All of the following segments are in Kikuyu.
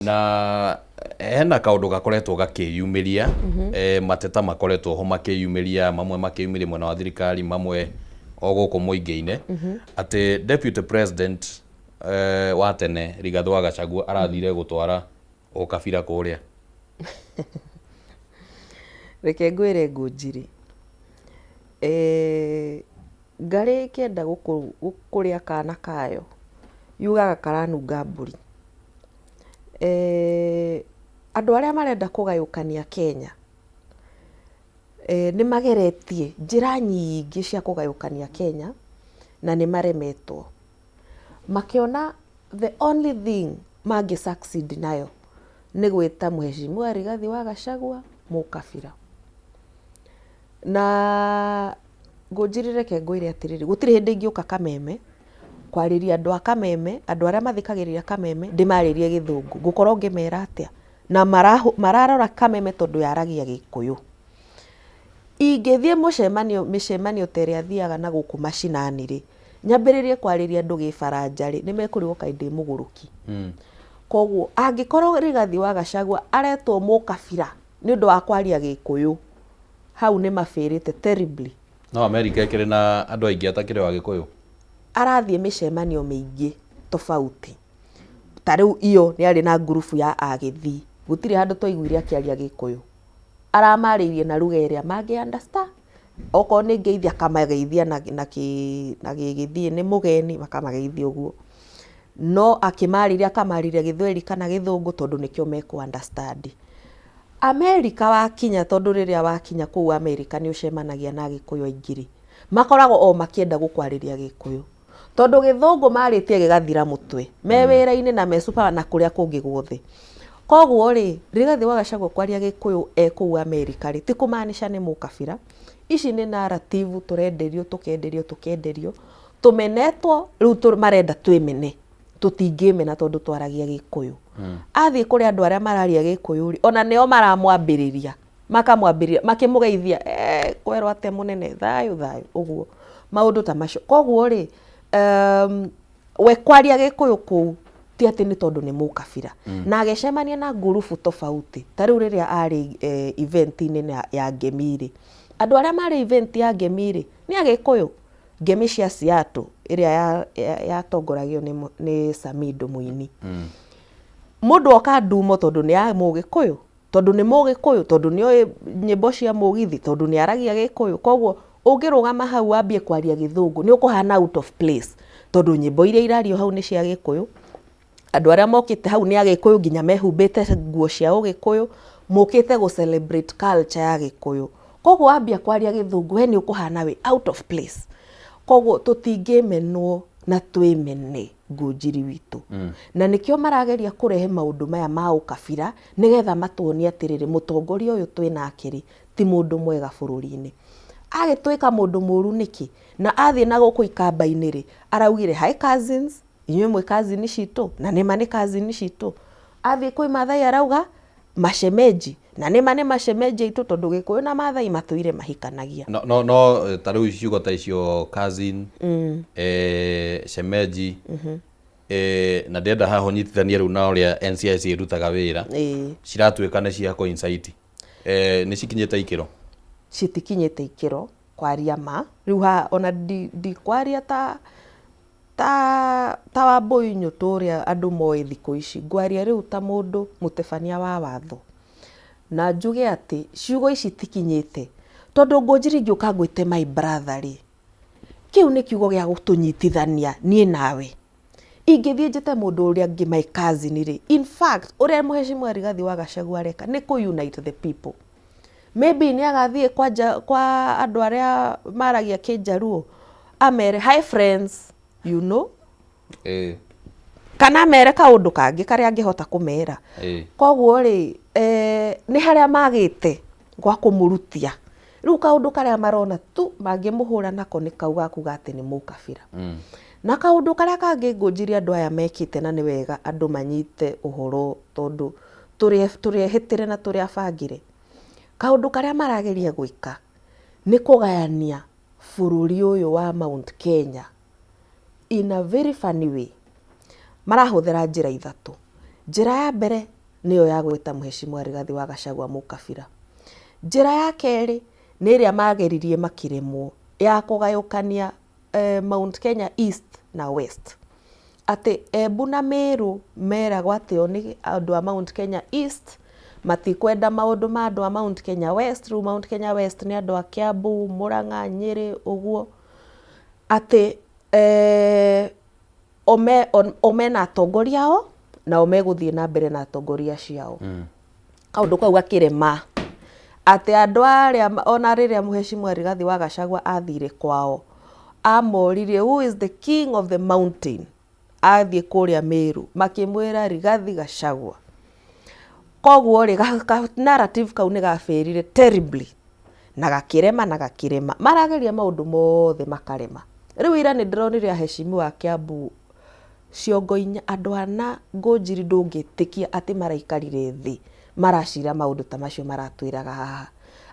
Na hena kaũndũ gakoretwo gakĩyumĩria, mateta makoretwo ho makĩyumĩria, mamwe makĩyumĩria mwena wa thirikari, mamwe o gũkũ mũingĩ-inĩ, atĩ deputy president wa tene Rigathĩ wa Gachagua arathire gũtwara ũkabira kũrĩa. Reke ngwĩre Ngũnjiri, ngarĩ ĩkĩenda kũrĩa kana kayo, yugaga karanunga mbũri. Andũ arĩa marenda kũgayũkania Kenya, nĩ mageretie njĩra nyingĩ cia kũgayũkania Kenya na nĩ maremetwo. Makĩona the only thing mangĩ succeed nayo nĩ gwĩta Mheshimiwa Rigathi wa Gachagua mũkabira. Na ngũnjĩrĩre reke ngwĩre atĩrĩrĩ, gũtirĩ hĩndĩ ingĩũka Kameme kwarĩria andũ a Kameme, andũ arĩa mathikagĩrĩria Kameme, ndĩmarĩrie Gĩthũngũ. Ngũkorwo ngĩmera atĩa? Na mararora Kameme tondũ yaragia Gĩkũyũ. Ingĩthiĩ mũcemanio mĩcemanio ta ĩrĩa thiaga na gũkũ macinani rĩ, nyambĩrĩrie kwarĩria andũ Gĩbaranja rĩ, nĩ mekũrigwo kaĩ ndĩ mũgũrũki. Koguo angĩkorwo Rigathi wa Gachagua aretwo mũkabira nĩ ũndũ wa kwaria Gĩkũyũ, hau nĩ mabĩrĩte terribly. No America ĩkĩrĩ na andũ aingĩ atakĩrĩ o Agĩkũyũ. Arathiĩ mĩcemanio mĩingĩ tofauti. Ta rĩu iyo nĩ arĩ na ngurubu ya Agĩthii. Gũtirĩ handũ twaiguire akĩaria Gĩkũyũ. Aramarĩirie na lugha ĩrĩa mangĩ understand. Okorwo nĩ ngeithi akamageithia na Gĩgĩthii nĩ mũgeni makamageithia ũguo. No akĩmarĩria akamarĩria Gĩthweri kana Gĩthũngũ tondũ nĩkĩo mekũ understand. America wakinya tondũ rĩrĩa wakinya kũu America nĩ ũcemanagia na Agĩkũyũ aingĩ rĩ, makoragwo o makĩenda gũkwarĩria Gĩkũyũ. Tondũ Gĩthũngũ marĩtie gĩgathira mũtwe, me wĩra-inĩ na me super na kũrĩa kũngĩ guothe. Koguo rĩ, Rigathĩ wa Gachagua kwaria Gĩkũyũ e kũu America rĩ, ti kũmaanisha nĩ mũkabira. Ici nĩ narrative tũrenderio tũkenderio tũkenderio, tũmenetwo rĩu marenda twĩmene. Tũtingĩmena tondũ twaragia Gĩkũyũ. Athiĩ kũrĩ andũ arĩa mararia Gĩkũyũ rĩ, ona nĩo maramwambĩrĩria, makamwambĩrĩria makĩmũgeithia, kwerwo atĩa mũnene, thayũ thayũ, ũguo. Maũndũ ta macio. Koguo rĩ, we kwaria Gĩkũyũ kũu ti atĩ nĩ tondũ nĩ mũkabira. Na agĩcemania na ngurubu tofauti. Ta rĩu rĩrĩa arĩ event-inĩ ya Ngemi rĩ, andũ arĩa marĩ event ya Ngemi rĩ, nĩ Agĩkũyũ. Ngemi cia Seattle ĩrĩa yatongoragio nĩ Samido mũini. Mũndũ oka ndumo tondũ nĩ ya Mũgĩkũyũ, tondũ nĩ Mũgĩkũyũ, tondũ nĩ oĩ nyĩmbo cia mũgithi, tondũ nĩ aragia Gĩkũyũ. Koguo ũngĩrũgama hau wambie kwaria Gĩthũngũ nĩ ũkũhana out of place, tondũ nyĩmbo iria irario hau nĩ cia Gĩkũyũ. Andũ arĩa mokĩte hau nĩ Agĩkũyũ nginya mehumbĩte nguo cia Ũgĩkũyũ, mokĩte gũ celebrate culture ya Gĩkũyũ. Koguo wambia kwaria Gĩthũngũ we nĩ ũkũhana wĩ out of place. Koguo tũtingĩmenwo na twĩmene Ngũnjiri witũ. Na nĩkĩo marageria kũrehe maũndũ maya ma ũkabira nĩgetha matuonie atĩrĩrĩ, mũtongoria ũyũ twĩnake rĩ, ti mũndũ mwega bũrũri-inĩ. Agĩtuĩka mũndũ mũru nĩkĩ? Na athiĩ na gũkũ ikamba-inĩ rĩ, araugire hi cousins, inyuĩ mwĩ cousin citũ, na nĩma nĩ cousin citũ. Athiĩ kwĩ Maathai arauga mashemeji, na nĩma nĩ mashemeji aitũ tondũ Gĩkũyũ na Maathai matũire mahikanagia. No, no, no ta rĩu ciugo ta icio cousin, shemeji, na ndĩrenda haha ũnyitithanie rĩu na ũrĩa NCIC ĩrutaga wĩra, ciratuĩka nĩ cia kũ-incite. Nĩ cikinyĩte ikĩro? Citikinyĩte ikĩro kwaria ma. Rĩu haha ona ndikwaria ta Wambũi Nyũtũ ũrĩa andũ moĩ thikũ ici, ngwaria rĩu ta mũndũ mũtebania wa watho. Na njuge atĩ ciugo ici itikinyĩte tondũ Ngũnjiri ingĩũka ngwĩte my brother rĩ, kĩu nĩ kiugo gĩa gũtũnyitithania niĩ nawe. Ingĩthiĩ njĩte mũndũ ũrĩa ũngĩ my cousin rĩ, in fact ũrĩa Mheshimiwa Rigathi wa Gachagua areka nĩ kũ unite the people. Maybe nĩ agathiĩ kwa andũ arĩa maragia Kĩnjaruo amere hi friends, you know. Kana amere kaũndũ kangĩ karĩa angĩhota kũmera. Koguo rĩ, nĩ harĩa magĩte gwa kũmũrutia. Rĩu kaũndũ karĩa marona tu mangĩmũhũra nako nĩ kau ga kuga atĩ nĩ mũkabira. Na kaũndũ karĩa kangĩ ngũnjirie andũ aya mekĩte na nĩ wega andũ manyite ũhoro tondũ tũrĩ ehĩtĩre na tũrĩ abangĩre. Kaũndũ karĩa marageria gwĩka nĩ kũgayania bũrũri ũyũ wa Mount Kenya in a very funny way. Marahũthĩra njĩra ithatũ. Njĩra ya mbere nĩyo ya gwĩta Mheshimiwa Rigathi wa Gachagua mũkabira. Njĩra ya kerĩ nĩ ĩrĩa mageririe makĩremwo ya kũgayũkania Mount Kenya East na West. Atĩ Embu na Meru meragwo atĩ o nĩ andũ a Mount Kenya East, matikwenda maũndũ ma andũ a Mount Kenya West, rĩu Mount Kenya West nĩ andũ a Kiambu, Murang'a, Nyĩrĩ ũguo. Atĩ o me, o mena atongoria ao nao megũthiĩ na mbere na atongoria acio ao. Kaũndũ kau gakĩrema atĩ andũ arĩa ona rĩrĩa Mheshimiwa Rigathi wa Gachagua athire kwao amoririe who is the king of the mountain athiĩ kũrĩa Meru makĩmwĩra Rigathi Gachagua. Koguo rĩ ka narrative kau nĩ gabĩrire terribly na gakĩrema na gakĩrema. Marageria maũndũ mothe makarema. Rĩu ira nĩ ndĩronire aheshimiwa a Kiambu ciongo inya, andũ ana Ngũnjiri ndũngĩtĩkia atĩ maraikarire thĩ maracira maũndũ ta macio maratwĩraga haha.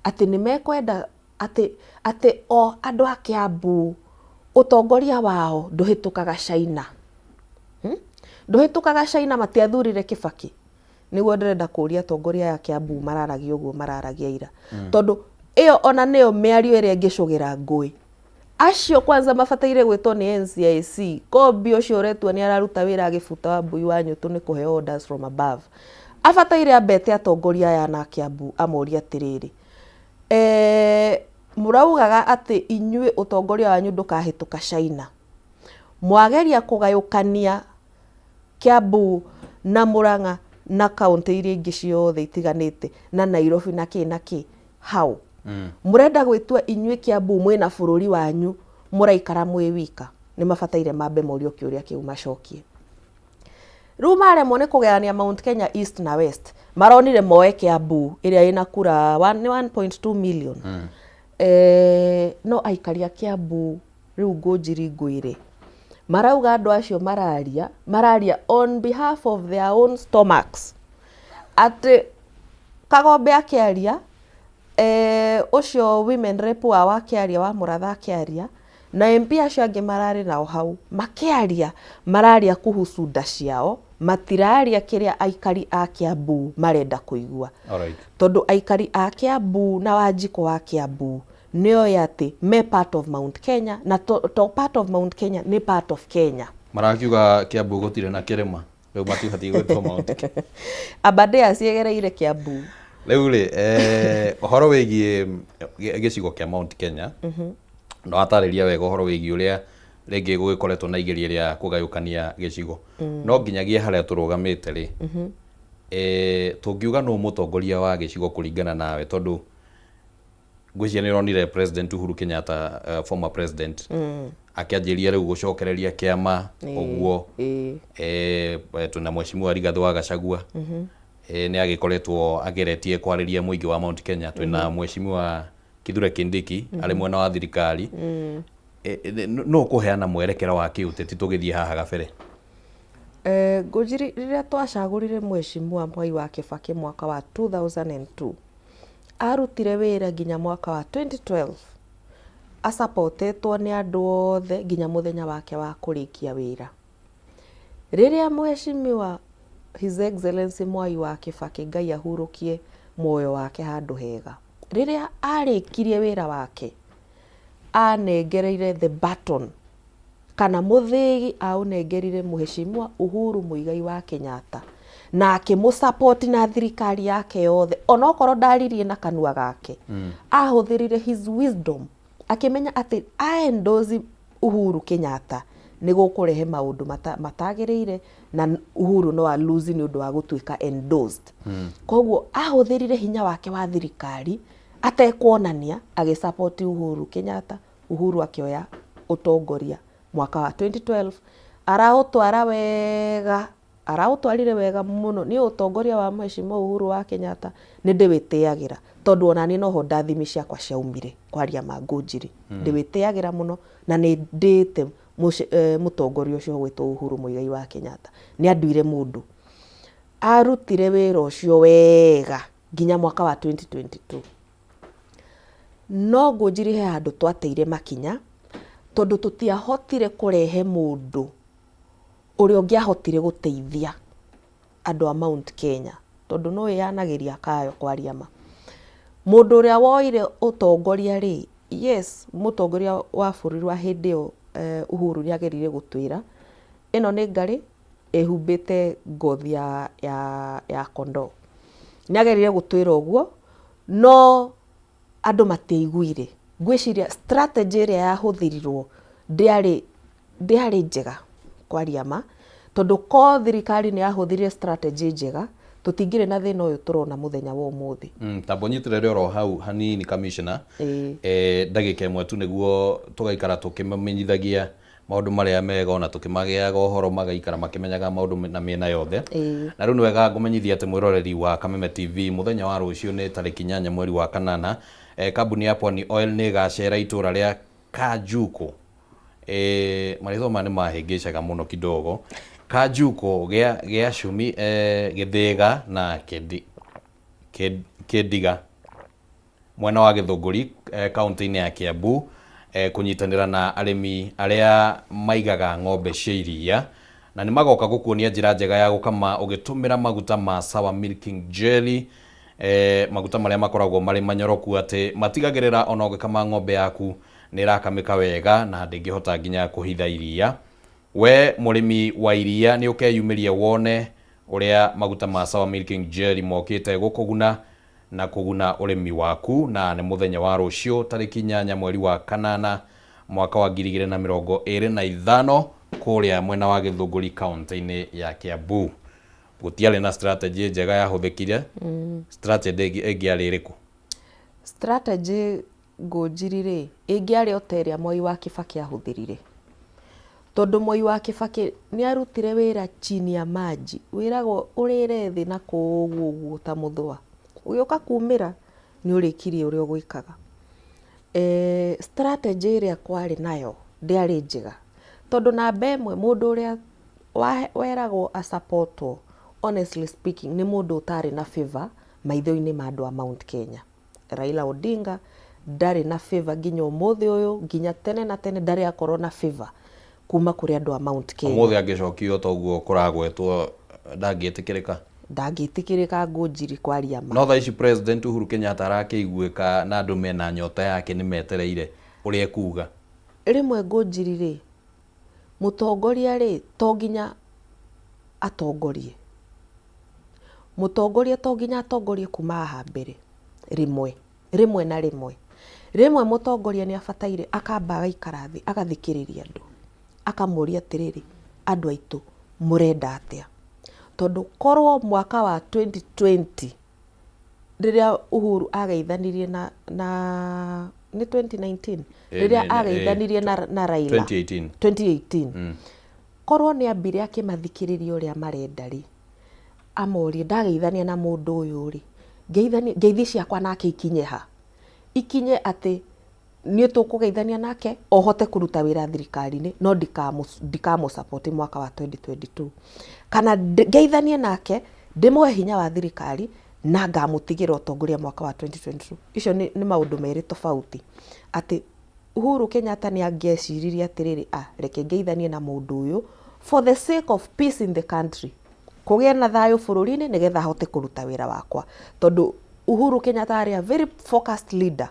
Atĩ nĩ mekwenda atĩ atĩ o andũ a Kiambu ũtongoria wao ndũhĩtũkaga China. Ndũhĩtũkaga China matiathurire Kĩbakĩ. Nĩguo ndĩrenda kũria atongoria aya a Kiambu mararagia ũguo mararagia ira. Tondũ ĩyo ona nĩyo mĩario ĩrĩa ĩngĩcũgĩra ngũĩ. Acio kwanza mabataire gwĩtwo nĩ NCIC. Kombi ũcio ũretua nĩ araruta wĩra agĩbuta Wambui wa Nyũtũ nĩ kũheo orders from above. Abataire ambete atongoria aya ana a Kiambu amorie atĩrĩrĩ, mũraugaga atĩ inyuĩ ũtongoria wanyu ndũkahĩtũka China. Mwageria kũgayũkania Kiambu na Murang'a na kaũntĩ iria ingĩ ciothe itiganĩte na Nairobi na kĩ na kĩ, how? Mũrenda gwĩtua inyuĩ Kiambu mwĩna bũrũri wanyu mũraikara mwĩ wika? Nĩ mabataire mambe morio kĩũria kĩu macokie. Rĩu maremwo nĩ kũgayania Mount Kenya East na West, maronire moe Kiambu ĩrĩa ĩna kura nĩ 1.2 million. No aikari a Kiambu rĩu ngũnjiri ngwĩre, marauga andũ acio mararia, mararia on behalf of their own stomachs. Atĩ Kagombe akĩaria, ũcio women rep wao akĩaria, wa Mũratha akĩaria, na MP acio angĩ mararĩ nao hau, makĩaria, mararia kuhusu nda ciao, matiraria kĩrĩa aikari a Kiambu marenda kũigua. Tondũ aikari a Kiambu na Wanjikũ wa Kiambu nĩoĩ atĩ me part of Mount Kenya, na to part of Mount Kenya nĩ part of Kenya. Marakiuga Kiambu gũtirĩ na kĩrĩma, rĩu matibatiĩ gwĩtwo Mount Kenya. Aberdares yegereire Kiambu. Rĩu rĩ, ũhoro wĩgiĩ gĩcigo kĩa Mount Kenya, no watarĩria wega ũhoro wĩgiĩ ũrĩa rĩngĩ gũgĩkoretwo na igeria rĩa kũgayũkania gĩcigo. No nginyagia harĩa tũrũgamĩte rĩ, tũngiuga nũ mũtongoria wa gĩcigo kũringana nawe, tondũ ngwĩciria nĩ ũronire President Uhuru Kenyatta, former president, akĩanjĩria rĩu gũcokereria kĩama ũguo. Twĩna Mheshimiwa Rigathĩ wa Gachagua, nĩ agĩkoretwo ageretie kwarĩria mũingĩ wa Mount Kenya. Twĩna Mheshimiwa Kithure Kindiki arĩ mwena wa thirikari. Nũ ũkũheana mwerekera wa kĩũteti tũgĩthiĩ haha gabere? Ngũnjiri, rĩrĩa twacagũrire Mheshimiwa Mwai wa Kĩbakĩ mwaka wa 2002, arutire wĩra nginya mwaka wa 2012 acapotetwo nĩ andũ othe nginya mũthenya wake wa kũrĩkia wĩra. Rĩrĩa Mheshimiwa His Excellency Mwai wa Kĩbakĩ, Ngai ahurũkie muoyo wake handũ hega, rĩrĩa arĩkirie wĩra wake, anengereire the baton kana mũthĩgi aũnengerire Mheshimiwa Uhuru Muigai wa Kenyatta na akĩmũ na thirikari yake yothe, onokorwo ndaririe na kanua gake, ahũthĩrire his wisdom akĩmenya atĩ aendozi Uhuru Kenyatta nĩ gũkũrehe maũndũ matagĩrĩire na Uhuru no a lose nĩ ũndũ wa gũtuĩka endorsed. Koguo ahũthĩrire hinya wake wa thirikari atekuonania agĩsupport Uhuru Kenyatta. Uhuru akĩoya ũtongoria mwaka wa 2012, araũtwara wega, araũtwarire wega mũno. Niĩ ũtongoria wa Mheshimiwa Uhuru wa Kenyatta nĩ ndĩwĩtĩagĩra, tondũ ona niĩ noho ndathimi ciakwa ciaumire. Kwaria ma Ngũnjiri, ndĩwĩtĩagĩra mũno na nĩ ndĩĩte mũtongoria ũcio ũgwĩtwo Uhuru Muigai wa Kenyatta. Nĩ anduire mũndũ arutire wĩra ũcio wega nginya mwaka wa 2022. No Ngũnjiri, he handũ twateire makinya, tondũ tũtiahotire kũrehe mũndũ ũrĩa ũngĩahotire gũteithia. Andũ a Mount Kenya, tondũ no ĩyanagĩria kayo kwaria ma. Mũndũ ũrĩa woire ũtongoria rĩ, yes, mũtongoria wa bũrũri wa hĩndĩ ĩyo Uhuru nĩ ageririe gũtwĩra, ĩno nĩ ngarĩ ĩhumbĩte ngothi ya kondoo. Nĩ ageririe gũtwĩra ũguo, no andũ matiaiguire. Ngwĩciria strategy ĩrĩa yahũthĩrirwo ndĩarĩ ndĩarĩ njega kwaria ma, tondũ ko thirikari nĩ yahũthĩrire strategy njega, tũtingĩrĩ na thĩna ũyũ tũrona mũthenya wa ũmũthĩ. Tamba ũnyitĩrĩre oro hau hanini commissioner, ndagĩka ĩmwe tu nĩguo tũgaikara tũkĩmamenyithagia maũndũ marĩa mega ona tũkĩmagĩaga ũhoro magaikara makĩmenyaga maũndũ na mĩena yothe. Na rĩu nĩ wega ngũmenyithia atĩ mwĩroreri wa Kameme TV mũthenya wa rũciũ nĩ tarĩki 8 mweri wa kanana, kambuni ya Pwani Oil nĩ ĩgacera itũra rĩa Kanjuku. Marĩtwa maya nĩ mahĩngĩcaga mũno kidogo. Kanjuku gĩa Cumi, Gĩthĩga na Kĩndiga mwena wa Gĩthũngũri, kaũntĩ-inĩ ya Kiambu, kũnyitanĩra na arĩmi arĩa maigaga ng'ombe cia iria, na nĩ magoka gũkuonia njĩra njega ya gũkama ũgĩtũmĩra maguta ma Sawa Milking Jelly, maguta marĩa makoragwo marĩ manyoroku atĩ matigagĩrĩra ona ũgĩkama ng'ombe yaku nĩ ĩrakamĩka wega na ndĩngĩhota nginya kũhitha iria. We mũrĩmi wa iria nĩ ũkeyumĩria wone ũrĩa maguta ma Sawa Milking Jelly mokĩte gũkũguna na kũguna ũrĩmi waku, na nĩ mũthenya wa rũciũ tarĩki 8 mweri wa kanana mwaka wa 2025 kũrĩa mwena wa Gĩthũngũri kaũntĩ-inĩ ya Kiambu. Gũtiarĩ na strategy njega yahũthĩkire. Strategy ĩngĩarĩ ĩrĩkũ? Strategy Ngũnjiri rĩ, ĩngĩarĩ o ta ĩrĩa Mwai wa Kĩbakĩ ahũthĩrire. Tondũ Mwai wa Kĩbakĩ nĩ arutire wĩra chini ya maji, wĩragwo ũrĩre thĩ na kũu ũguo ũguo ta mũthũa. Ũgĩũka kumĩra nĩ ũrĩkirie ũrĩa ũgwĩkaga. Strategy ĩrĩa kwarĩ nayo ndĩarĩ njega. Tondũ namba ĩmwe mũndũ ũrĩa weragwo a support wo, honestly speaking, nĩ mũndũ ũtarĩ na favour maitho-inĩ ma andũ a Mount Kenya. Raila Odinga ndarĩ na favor nginya ũmũthĩ ũyũ, nginya tene na tene ndarĩ akorwo na favor kuma kũrĩ andũ a Mount Kenya. Ũmũthĩ angĩcokio ta ũguo kũragwetwo ndangĩtĩkĩrĩka? Ndangĩtĩkĩrĩka Ngũnjiri kwaria ma. No thaa ici President Uhuru Kenyatta arakĩiguĩka na andũ mena nyota yake nĩ metereire ũrĩa ekuga. Rĩmwe Ngũnjiri rĩ, mũtongoria rĩ, to nginya atongorie. Mũtongoria to nginya atongorie kuma haha mbere rĩmwe, rĩmwe na rĩmwe. Rĩmwe mũtongoria nĩ abataire akamba agaikara thĩ agathikĩrĩria andũ, akamoria atĩrĩrĩ, andũ aitũ mũrenda atĩa? Tondũ korwo mwaka wa 2020 rĩrĩa Uhuru ageithanirie na nĩ 2019? Rĩrĩa ageithanirie na Raila. 2018. 2018. Korwo nĩ ambire akĩmathikĩrĩria ũrĩa marenda rĩ, amorie ndageithania na mũndũ ũyũ rĩ, ngeithanie, ngeithi ciakwa nake ikinye ha? Ikinye atĩ niĩ tũkũgeithania nake ohote kũruta wĩra thirikari-inĩ no ndikamũ support mwaka wa 2022. Kana ngeithanie nake ndĩmũhe hinya wa thirikari na ngamũtigĩra ũtongoria mwaka wa 2022. Icio nĩ maũndũ merĩ tofauti. Atĩ Uhuru Kenyatta nĩ angĩeciririe atĩrĩrĩ, ah, reke ngeithanie na mũndũ ũyũ for the sake of peace in the country, kũgĩe na thayũ bũrũri-inĩ nĩgetha ahote kũruta wĩra wakwa. Tondũ Uhuru Kenyatta arĩ a very focused leader,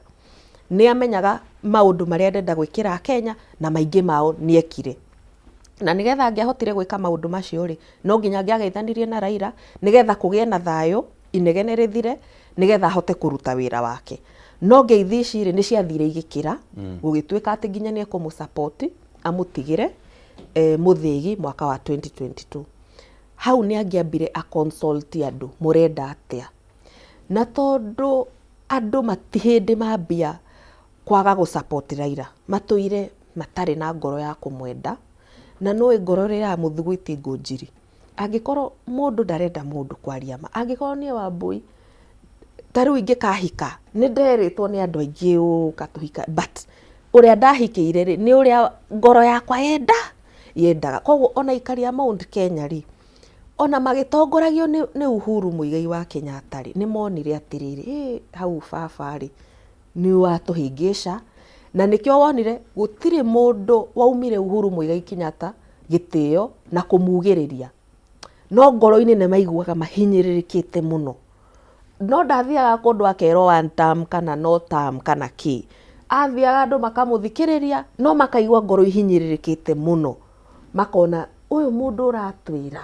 nĩ amenyaga maũndũ marĩa arenda gwĩkĩra Akenya na maingĩ mao nĩ ekire. Na nĩgetha angĩahotire gwĩka maũndũ macio rĩ, no nginya angĩageithanirie na Raila nĩgetha kũgĩe na thayũ, inegene rĩthire, nĩgetha ahote kũruta wĩra wake. No ngeithi ici rĩ, nĩ ciathire igĩkĩra, gũgĩtuĩka atĩ nginya nĩ ekũmũ support amũtigĩre mũthĩgi mwaka wa 2022. Hau nĩ angĩambire a consult andũ, mũrenda atĩa? Na tondũ andũ mati hĩndĩ mambia kwaga gũ support Raila, matũire matarĩ na ngoro ya kũmwenda, na nũĩ ngoro ĩrĩa ya mũthugwiti ngũnjiri. Angĩkorwo mũndũ ndarenda mũndũ kwaria ma, angĩkorwo niĩ Wambũi ta rĩu ingĩkahika, nĩ nderĩtwo nĩ andũ aingĩ ũka tũhika, but ũrĩa ndahikĩire rĩ, nĩ ũrĩa ngoro yakwa yendaga. Koguo ona aikari a Mount Kenya rĩ, ona magĩtongoragio nĩ Uhuru Muigai wa Kenyatta rĩ, nĩ monire atĩrĩrĩ, ĩ hau baba rĩ, nĩ watũhĩngĩca, na nĩkĩo wonire gũtirĩ mũndũ waumire Uhuru Muigai Kenyatta gĩtĩo na kũmugĩrĩria. No ngoro-inĩ nĩ maiguaga mahinyĩrĩrĩkĩte mũno. No ndathiaga kũndũ akerwo one term kana no term kana kĩ. Athiaga andũ makamũthikĩrĩria no makaigua ngoro ihinyĩrĩrĩkĩte mũno. Makona ũyũ mũndũ ũratwĩra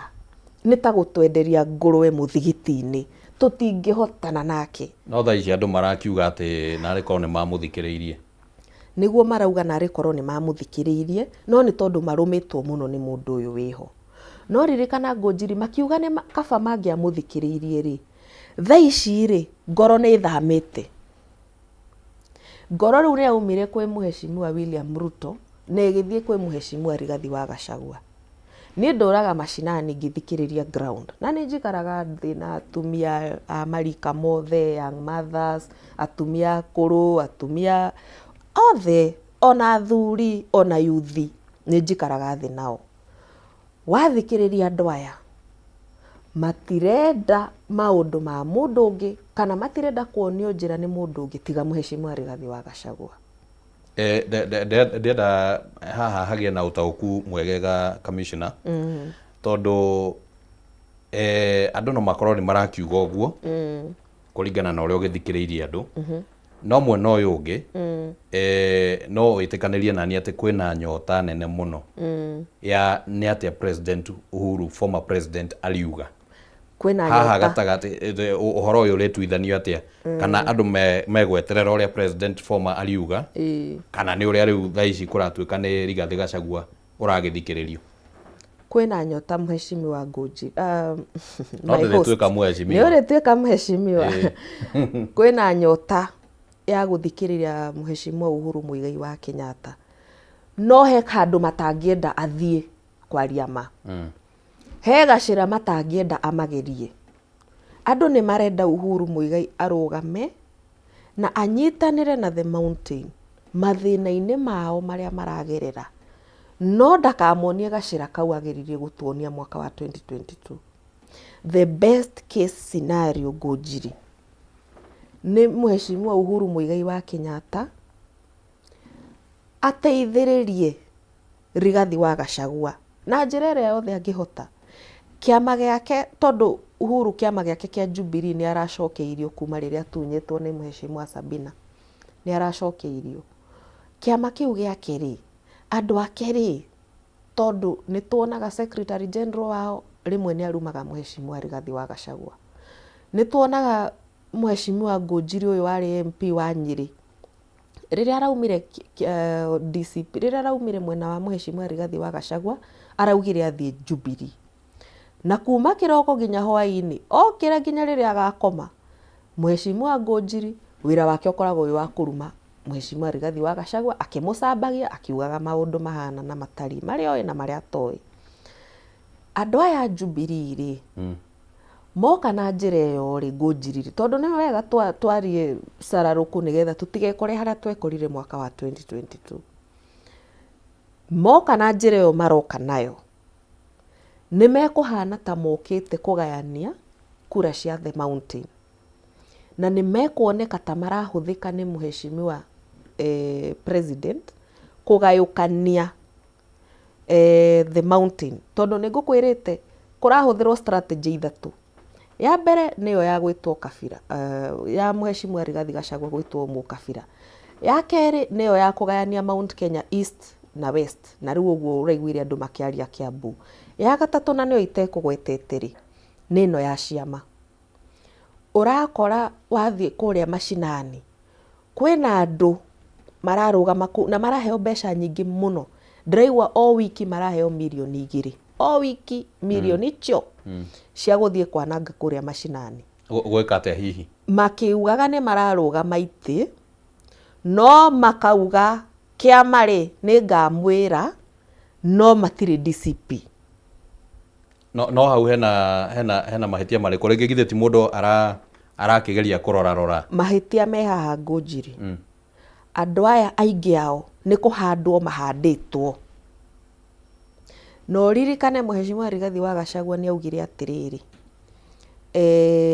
nĩ ta gũtwenderia ngũrwe mũthigiti-inĩ, tũtingĩhotana nake. No thaa ici andũ marakiuga atĩ narĩ korwo nĩ mamũthikĩrĩirie. Nĩguo marauga narĩ korwo nĩ mamũthikĩrĩirie, no nĩ tondũ marũmĩtwo mũno nĩ mũndũ ũyũ wĩho. No ririkana Ngũnjiri makiuga nĩ kaba mangĩamũthikĩrĩirie rĩ, thaa ici rĩ, ngoro nĩ ĩthamĩte. Ngoro rĩu nĩ yaumire kwĩ Mheshimiwa William Ruto na ĩgĩthiĩ kwĩ Mheshimiwa Rigathi wa Gachagua. Niĩ ndũraga mashinani ngĩthikĩrĩria ground na nĩ njikaraga thĩ na atumia a marika mothe, young mothers, atumia akũrũ, atumia othe ona athuri ona yuthi nĩ njikaraga thĩ nao. Wathikĩrĩria andũ aya, matirenda maũndũ ma mũndũ ũngĩ kana matirenda kuonio njĩra nĩ mũndũ ũngĩ tiga Mheshimiwa Rigathi wa Gachagua. Ndĩrenda haha hagĩe na ũtaũku mwegega commissioner, tondũ andũ no makorwo nĩ marakiuga ũguo kũringana na ũrĩa ũgĩthikĩrĩirie andũ, no mwena ũyũ ũngĩ no wĩtĩkanĩrie nani atĩ kwĩna nyota nene mũno ya nĩ atĩa President Uhuru, former president, ariuga kwĩna haha nyota gatagatĩ, ũhoro ũyũ ũrĩtuithanio atĩa, kana andũ megweterera ũrĩa president former ariuga, kana nĩ ũrĩa rĩu thaa ici kũratuĩka nĩ Rigathĩ Gachagua ũragĩthikĩrĩrio? Kwĩna nyota, Mheshimiwa Ngũnji, No my host. Ndĩrĩtuĩka mheshimiwa. Nĩ ũrĩtuĩka mheshimiwa. Kwĩna nyota ya gũthikĩrĩria Mheshimiwa Uhuru Muigai wa Kenyatta, no he handũ matangĩenda athiĩ kwaria ma, he gacĩra matangĩenda amagerie. Andũ nĩ marenda Uhuru Muigai arũgame na anyitanĩre na The Mountain mathĩna-inĩ mao marĩa maragerera, no ndakamonie gacĩra kau ageririe gũtuonia mwaka wa 2022. The best case scenario, Ngũnjiri, nĩ Mheshimiwa Uhuru Muigai wa Kenyatta ateithĩrĩrie Rigathi wa Gachagua na njĩra ĩrĩa yothe angĩhota. Kĩama gĩake, tondũ Uhuru kĩama gĩake kĩa Jubilee nĩ aracokeirio kuma rĩrĩa atunyĩtwo nĩ Mheshimiwa Sabina, nĩ aracokeirio. Kĩama kĩu gĩake rĩ, andũ ake rĩ, tondũ nĩ tuonaga Secretary General wao rĩmwe nĩ arumaga Mheshimiwa Rigathi wa Gachagua. Nĩ tuonaga Mheshimiwa Ngũnjiri ũyũ warĩ MP wa Nyĩrĩ, rĩrĩa araumire DCP, rĩrĩa araumire mwena wa Mheshimiwa Rigathi wa Gachagua, araugire athiĩ Jubilee. Na kuma kĩroko nginya hwaĩ-inĩ, okĩra nginya rĩrĩa agakoma, Mheshimiwa Ngũnjiri wĩra wake ũkoragwo wĩ wa kũruma Mheshimiwa Rigathi wa Gachagua, akĩmũcambagia, akiugaga maũndũ mahana na matariĩ, marĩa oĩ na marĩa atoĩ. Andũ aya a Jubilee rĩ, moka na njĩra ĩyo rĩ, Ngũnjiri rĩ, tondũ nĩ wega twarie cararũkũ nĩgetha tũtigekore harĩa twekorire mwaka wa 2022. Moka na njĩra ĩyo maroka nayo, nĩ mekũhana ta mokĩte kũgayania kura cia The Mountain. Na nĩ mekuoneka ta marahũthĩka nĩ Mheshimiwa President kũgayũkania The Mountain. Tondũ nĩ ngũkwĩrĩte kũrahũthĩrwo strategy ithatũ. Ya mbere nĩyo ya gwĩtwo kabira, ya Mheshimiwa Rigathi Gachagua gwĩtwo mũkabira. Ya kerĩ nĩyo ya kũgayania Mount Kenya East na West, na rĩu ũguo ũraiguire andũ makĩaria Kiambu. Ya gatatũ, na nĩyo itekũgwetete rĩ, nĩ ĩno ya ciama. Ũrakora wathiĩ kũrĩa macinani, kwĩna andũ mararũgama kũu na maraheo mbeca nyingĩ mũno. Ndĩraigua o wiki maraheo mirioni 2. O wiki mirioni icio cia gũthiĩ kwananga kũrĩa macinani. Gwĩka atĩa hihi? Makiugaga nĩ mararũgama itĩ, no makauga kĩama rĩ, nĩ ngamwĩra, no matirĩ DCP. No hau hena mahĩtia marĩkũ? Rĩngĩ githĩ ti mũndũ arakĩgeria kũrora rora? Mahĩtia me haha, Ngũnjiri. Andũ aya aingĩ ao nĩ kũhandwo mahandĩtwo. Na ũririkane Mheshimiwa Rigathi wa Gachagua nĩ augire atĩrĩrĩ,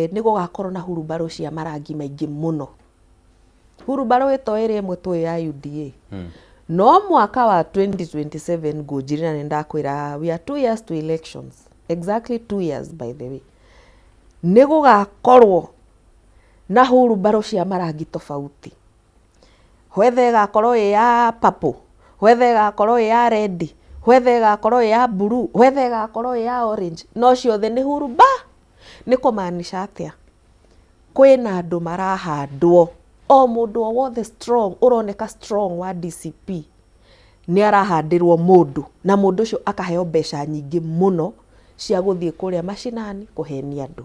nĩ gũgakorwo na hurumbarũ cia marangi maingĩ mũno. Hurumbarũ ĩto ĩrĩa ĩmwe tũĩ ya UDA. No mwaka wa 2027, Ngũnjiri, na nĩ ndakwĩra we are 2 years to elections. Exactly 2 years, by the way, nĩ gũgakorwo na hurumbarũ cia marangi tofauti. Whether ĩgakorwo ĩ ya purple, whether ĩgakorwo ĩ ya red, whether ĩgakorwo ĩ ya blue, whether ĩgakorwo ĩ ya orange, no ciothe nĩ hurumba. Nĩ kũmaanisha atĩa? Kwĩna andũ marahandwo, o mũndũ o wothe strong, ũroneka strong wa DCP, nĩ arahandĩrwo mũndũ, na mũndũ ũcio akaheo mbeca nyingĩ mũno cia gũthiĩ kũrĩa macinani kũhenia andũ.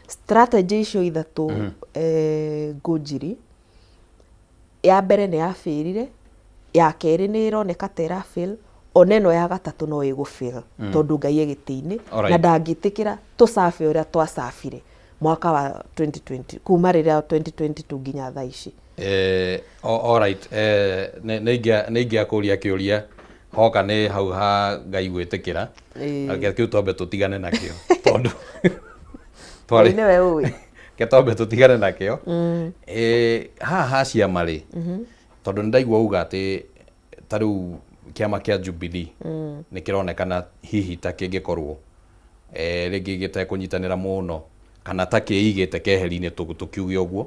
Strategy icio ithatũ, Ngũnjiri, ya mbere nĩ yabĩrire, ya kerĩ nĩ ĩroneka ta ĩra fail, ona ĩno ya gatatũ no ĩgũ fail, tondũ Ngai e gĩtĩ-inĩ na ndangĩtĩkĩra tũcabe ũrĩa twacabire mwaka wa 2020, kuma rĩrĩa 2022 nginya thaa ici. Alright, nĩ ingĩakũria kĩũria hoka nĩ hau ha Ngai gwĩtĩkĩra. Reke kĩu twambe tũtigane nakĩo tondũ Ngai nĩwe ũĩ. Reke twambe tũtigane nakĩo. Haha ha ciama rĩ, tondũ nĩ ndaigua uga atĩ ta rĩu kĩama kĩa Jubilee nĩ kĩronekana hihi ta kĩngĩkorwo rĩngĩ gĩtekũnyitanĩra mũno kana ta kĩigĩte keheri-inĩ, tũkiuge ũguo.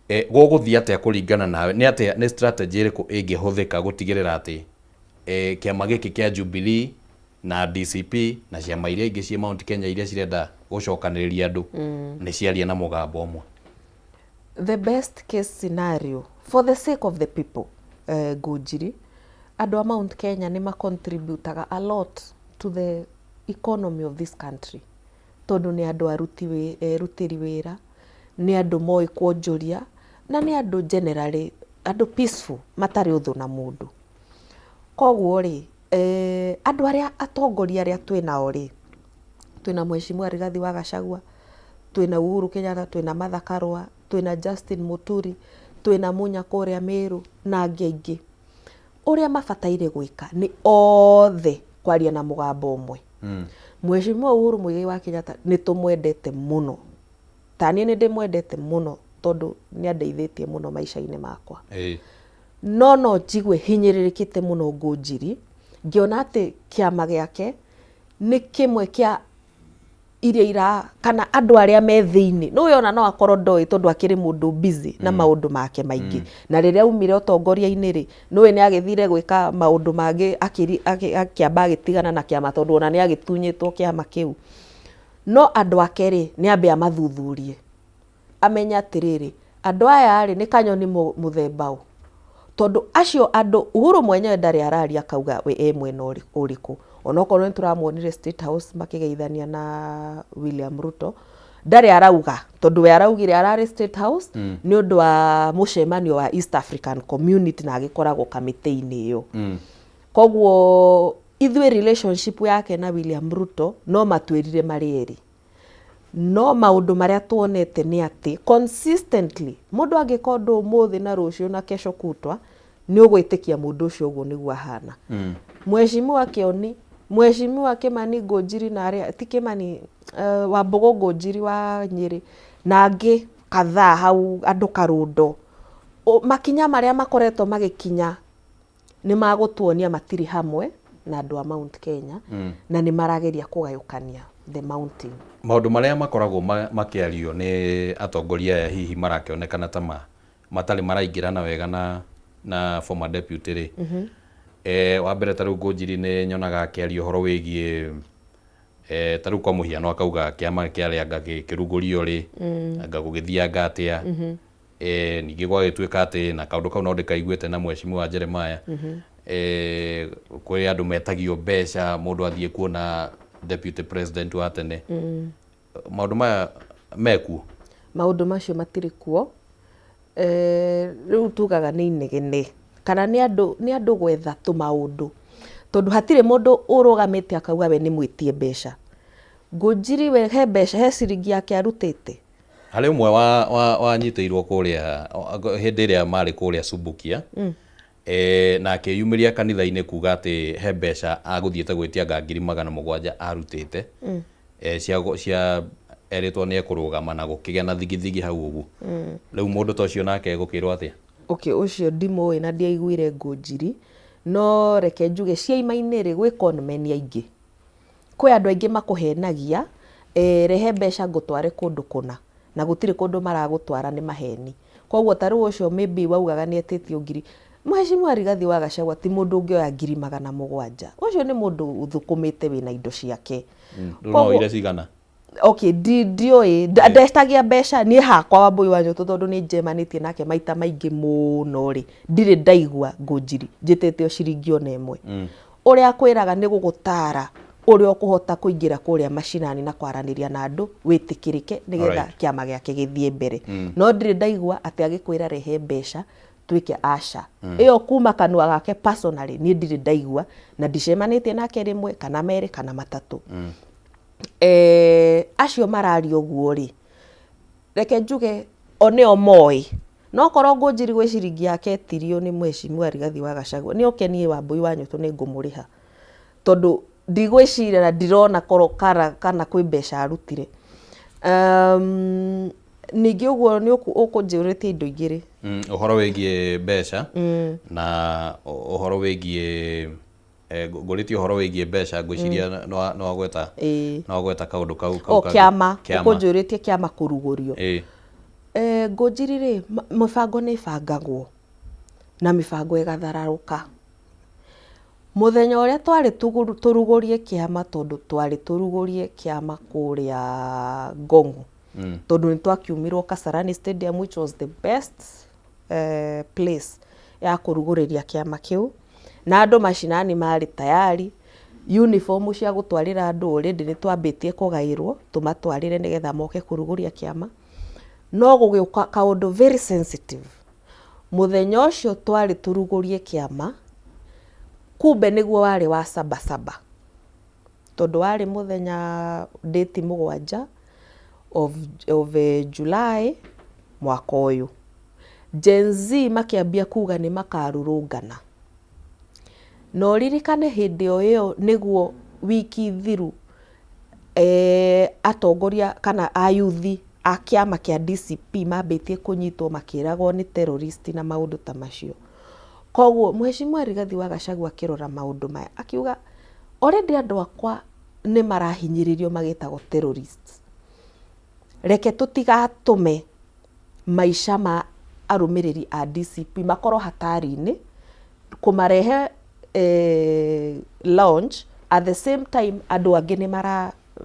Gũgũthiĩ atĩa kũringana nawe? Nĩ atĩa, nĩ strategy ĩrĩkũ ĩngĩhũthĩka gũtigĩrĩra atĩ kĩama gĩkĩ kĩa Jubilee na DCP na ciama iria ingĩ ciĩ Mount Kenya iria cirenda gũcokanĩrĩria andũ nĩ ciaria na mũgambo ũmwe? The best case scenario, for the sake of the people, Ngũnjiri, andũ a Mount Kenya nĩ macontributaga a lot to the economy of this country, tondũ nĩ andũ aruti erutĩri wĩra, nĩ andũ moĩ kuonjoria, na nĩ andũ generally andũ peaceful, matarĩ ũthũ na mũndũ. Koguo rĩ, andũ arĩa atongoria arĩa twĩ nao rĩ, twĩna Mheshimiwa Rigathi wa Gachagua, twĩna Uhuru Kenyatta, twĩna Martha Karua, twĩna Justin Muturi, twĩna Munya kũrĩa Meru na angĩ aingĩ. Ũrĩa mabataire gwĩka nĩ othe kwaria na mũgambo ũmwe. Mheshimiwa Uhuru Muigai wa Kenyatta nĩ tũmwendete mũno, ta niĩ nĩ ndĩmwendete mũno tondũ nĩ andeithĩtie mũno maica-inĩ makwa. No njigue hinyĩrĩrĩkĩte mũno, Ngũnjiri, ngĩona atĩ kĩama gĩake nĩ kĩmwe kĩa iria ira kana andũ arĩa me thĩinĩ. Nĩ ona no akorwo ndoĩ tondũ akĩrĩ mũndũ busy na maũndũ make maingĩ, na rĩrĩa aumire ũtongoria-inĩ rĩ, nĩũĩ nĩ agĩthire gwĩka maũndũ mangĩ, akĩamba agĩtigana na kĩama tondũ ona nĩ agĩtunyĩtwo kĩama kĩu. No andũ ake rĩ, nĩ ambe amathuthurie, amenye atĩrĩrĩ, andũ aya rĩ, nĩ kanyoni mũthemba ũ, tondũ acio andũ Uhuru mwenyewe ndarĩ araria akauga we e mwena ũrĩkũ, onokorwo nĩ tũramuonire State House makĩgeithania na William Ruto. Ndarĩ arauga tondũ we araugire ararĩ State House nĩ ũndũ wa mũcemanio wa East African Community na agĩkoragwo kamĩtĩ-inĩ ĩyo. Koguo ithuĩ relationship yake na William Ruto no matwĩrire marĩ erĩ, no maũndũ marĩa tuonete nĩ atĩ consistently mũndũ angĩka ũndũ ũmũthĩ na rũciũ na kesho kutwa, nĩ ũgwĩtĩkia mũndũ ũcio ũguo nĩguo ahana. Mheshimiwa Kĩoni, Mheshimiwa Kĩmani Ngũnjiri na arĩa ti Kĩmani, Wambũgũ Ngũnjiri wa Nyĩrĩ na angĩ kadhaa hau, andũ karũndo, makinya marĩa makoretwo magĩkinya nĩ magũtuonia matirĩ hamwe na andũ a Mount Kenya, na nĩ marageria kũgayũkania the mountain. Maũndũ marĩa makoragwo makĩario nĩ atongoria aya hihi marakĩonekana ta matarĩ maraingĩrana wega na former deputy rĩ, wa mbere ta rĩu Ngũnjiri nĩ nyonaga akĩaria ũhoro wĩgiĩ ta rĩu kwa mũhiano akauga kĩama kĩarĩa anga gĩkĩrugũrio rĩ, anga gũgĩthianga atĩa. Ningĩ gwagĩtuĩka atĩ na kaũndũ kau no ndĩkaiguĩte na Mheshimiwa Jeremiah, kũrĩ andũ metagio mbeca mũndũ athiĩ kuona deputy president wa tene. Maũndũ maya mekuo? Maũndũ macio matirĩ kuo. Rĩu tugaga nĩ inegene kana nĩ andũ gwetha tũmaũndũ, tondũ hatirĩ mũndũ ũrũgamĩte akauga we nĩ mwĩtie mbeca. Ngũnjiri we he mbeca, he ciringi yake arutĩte? Harĩ ũmwe wanyitĩirwo kũrĩa hĩndĩ ĩrĩa marĩ kũrĩa Subukia, na akĩyumĩria kanitha-inĩ kuga atĩ he mbeca agũthiĩte gwĩtia anga 700,000 arutĩte, cia erĩtwo nĩ ekũrũgama na gũkĩgĩa na thigithigi hau ũguo. Rĩu mũndũ ta ũcio nake egũkĩrwo atĩa? Okay, ũcio ndimũĩ na ndiaiguire, Ngũnjiri, no reke njuge ciaima-inĩ rĩ, gwĩ conmen aingĩ. Kwĩ andũ aingĩ makũhenagia, rehe mbeca ngũtware kũndũ kũna, na gũtirĩ kũndũ maragũtwara nĩ maheni. Koguo ta rĩu ũcio maybe waugaga nĩ etĩtio ngiri, Mheshimiwa Rigathi wa Gachagua ti mũndũ ũngĩoya 700,000. Ũcio nĩ mũndũ ũthũkũmĩte wĩna indo ciake. Rĩu no oire cigana? Okay, ndiũĩ, ndetagia mbeca niĩ hakwa Wambũi wa Nyũtũ tondũ nĩ njemanĩtie nake maita maingĩ mũno rĩ, ndirĩ ndaigua ngũnjiri njĩtĩte o ciringi ona ĩmwe. Ũrĩa akwĩraga nĩ gũgũtara ũrĩa ũkũhota kũingĩra kũrĩa macinani na kwaranĩria na andũ wĩtĩkĩrĩke nĩgetha kĩama gĩake gĩthiĩ mbere. No ndirĩ ndaigua atĩ agĩkwĩra rehe mbeca twĩke aca. Ĩyo kuma kanua gake personally niĩ ndirĩ ndaigua na ndicemanĩtie nake rĩmwe kana merĩ kana matatũ. Acio mararia ũguo rĩ, reke njuge o nĩo moĩ. No korwo Ngũnjiri gwĩ ciringi yake etirio nĩ Mheshimiwa Rigathi wa Gachagua, nĩ oke niĩ Wambũi wa Nyũtũ nĩ ngũmũrĩha. Tondũ ndigwĩciria na ndirona korwo kana kwĩ mbeca arutire. Ningĩ ũguo nĩ ũkũnjũrĩtie indo igĩrĩ. Ũhoro wĩgiĩ mbeca na ũhoro wĩgiĩ ngũrĩtie ũhoro wĩgiĩ mbeca ngwĩciria nĩwagweta nĩwagweta kaũndũ kau kau O kĩama, ũkũnjũrĩtie kĩama kũrugũrio. Ngũnjiri rĩ, mĩbango nĩ ĩbangagwo na mĩbango ĩgathararũka. Mũthenya ũrĩa twarĩ tũrugũrie kĩama tondũ twarĩ tũrugũrie kĩama kũrĩa Ngong, tondũ nĩ twakiumirwo Kasarani Stadium which was the best place ya kũrugũrĩria kĩama kĩu, na andũ macinani marĩ tayari, uniform cia gũtwarĩra andũ already nĩ twambĩtie kũgaĩrwo tũmatwarĩre nĩgetha moke kũrugũria kĩama, no gũgĩũka kaũndũ very sensitive, mũthenya ũcio twarĩ tũrugũrie kĩama, kumbe nĩguo warĩ wa Sabasaba, tondũ warĩ mũthenya date 7 of July mwaka ũyũ. Gen Z makĩambia kuga nĩ makarũrũngana. Na ũririkane hĩndĩ o ĩyo nĩguo wiki thiru atongoria kana ayuthi a kĩama kĩa DCP mambĩtie kũnyitwo makĩragwo nĩ terrorist na maũndũ ta macio. Koguo Mheshimiwa Rigathi wa Gachagua akĩrora maũndũ maya akiuga already andũ akwa nĩ marahinyĩrĩrio magĩtagwo terrorists. Reke tũtigatũme maica ma arũmĩrĩri a DCP makorwo hatari-inĩ kũmarehe launch at the same time andũ angĩ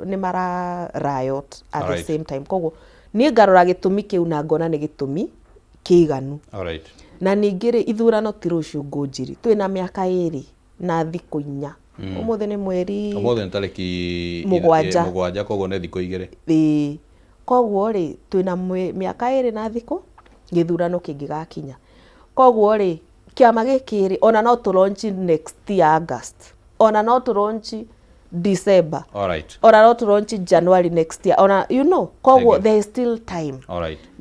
nĩ mara riot at the same time. Koguo niĩ ngarora gĩtũmi kĩu na ngona nĩ gĩtũmi kĩiganu. Na ningĩ rĩ, ithurano ti rũciũ Ngũnjiri, twĩna mĩaka 2 na thikũ 4. Ũmũthĩ nĩ mweri Ũmũthĩ nĩ tarĩki 7. 7, koguo nĩ thikũ 2. Ĩĩ. Koguo rĩ, twĩna mĩaka 2 na thikũ gĩthurano kĩngĩgakinya. Koguo rĩ, kĩama gĩkĩ rĩ, ona no tũ launch next year August, ona no tũ launch December, ona no tũ launch January next year, ona you know, koguo there is still time.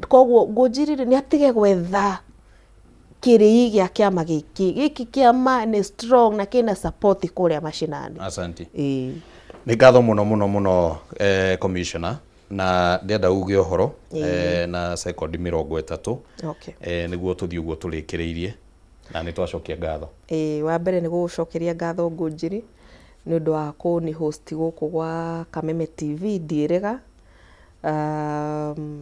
Koguo Ngũnjiri rĩ, nĩ atige gwetha kĩrĩi gĩa kĩama gĩkĩ. Gĩkĩ kĩama nĩ strong na kĩna support kũrĩa macinani. Asante. Ĩĩ. Nĩ ngatho mũno mũno mũno commissioner, na ndĩrenda uge ũhoro na sekondi 30 nĩguo tũthiĩ ũguo tũrĩkĩrĩirie na nĩ twacokia ngatho. Ĩĩ, wa mbere nĩ gũgũcokeria ngatho Ngũnjiri nĩ ũndũ wa kũni host gũkũ gwa Kameme TV ndiĩrĩga,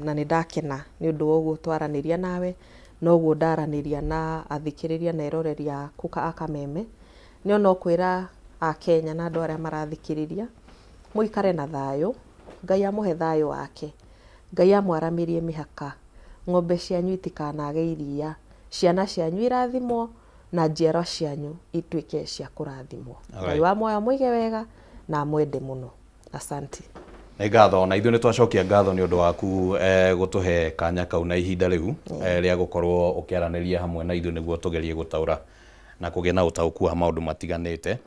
na nĩ ndakena nĩ ũndũ wa ũguo twaranĩria nawe, na ũguo ndaranĩria na athikĩrĩria na eroreri aku a Kameme. Nĩ no kwĩra Akenya na andũ arĩa marathikĩrĩria, mũikare na thayũ, Ngai amũhe thayũ wake, Ngai amwaramĩrie mĩhaka, ng'ombe cianyu itikanage iria, ciana cianyu irathimwo na njiarwa cianyu ituĩke cia kũrathimwo. Ngai wa muoyo amũige wega na amwende mũno. Asante. Nĩ ngatho na ithuĩ nĩ twacokia ngatho nĩ ũndũ waku gũtũhe kanya kau na ihinda rĩu rĩa gũkorwo ũkĩaranĩria hamwe na ithuĩ nĩguo tũgerie gũtaũra na kũgĩa na ũtaũku wa maũndũ matiganĩte.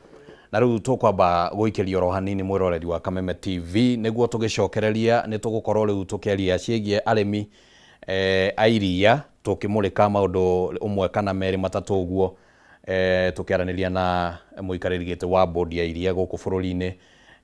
Na rĩu tũkwamba gũikĩria oro hanini mwĩroreri wa Kameme TV nĩguo tũgĩcokereria nĩ tũgũkorwo rĩu tũkĩaria ciĩgiĩ arĩmi a iria tũkĩmũrĩka maũndũ ũmwe kana merĩ matatũ ũguo tũkĩaranĩria na mũikarĩri gĩtĩ wa bodi ya iria gũkũ bũrũri-inĩ.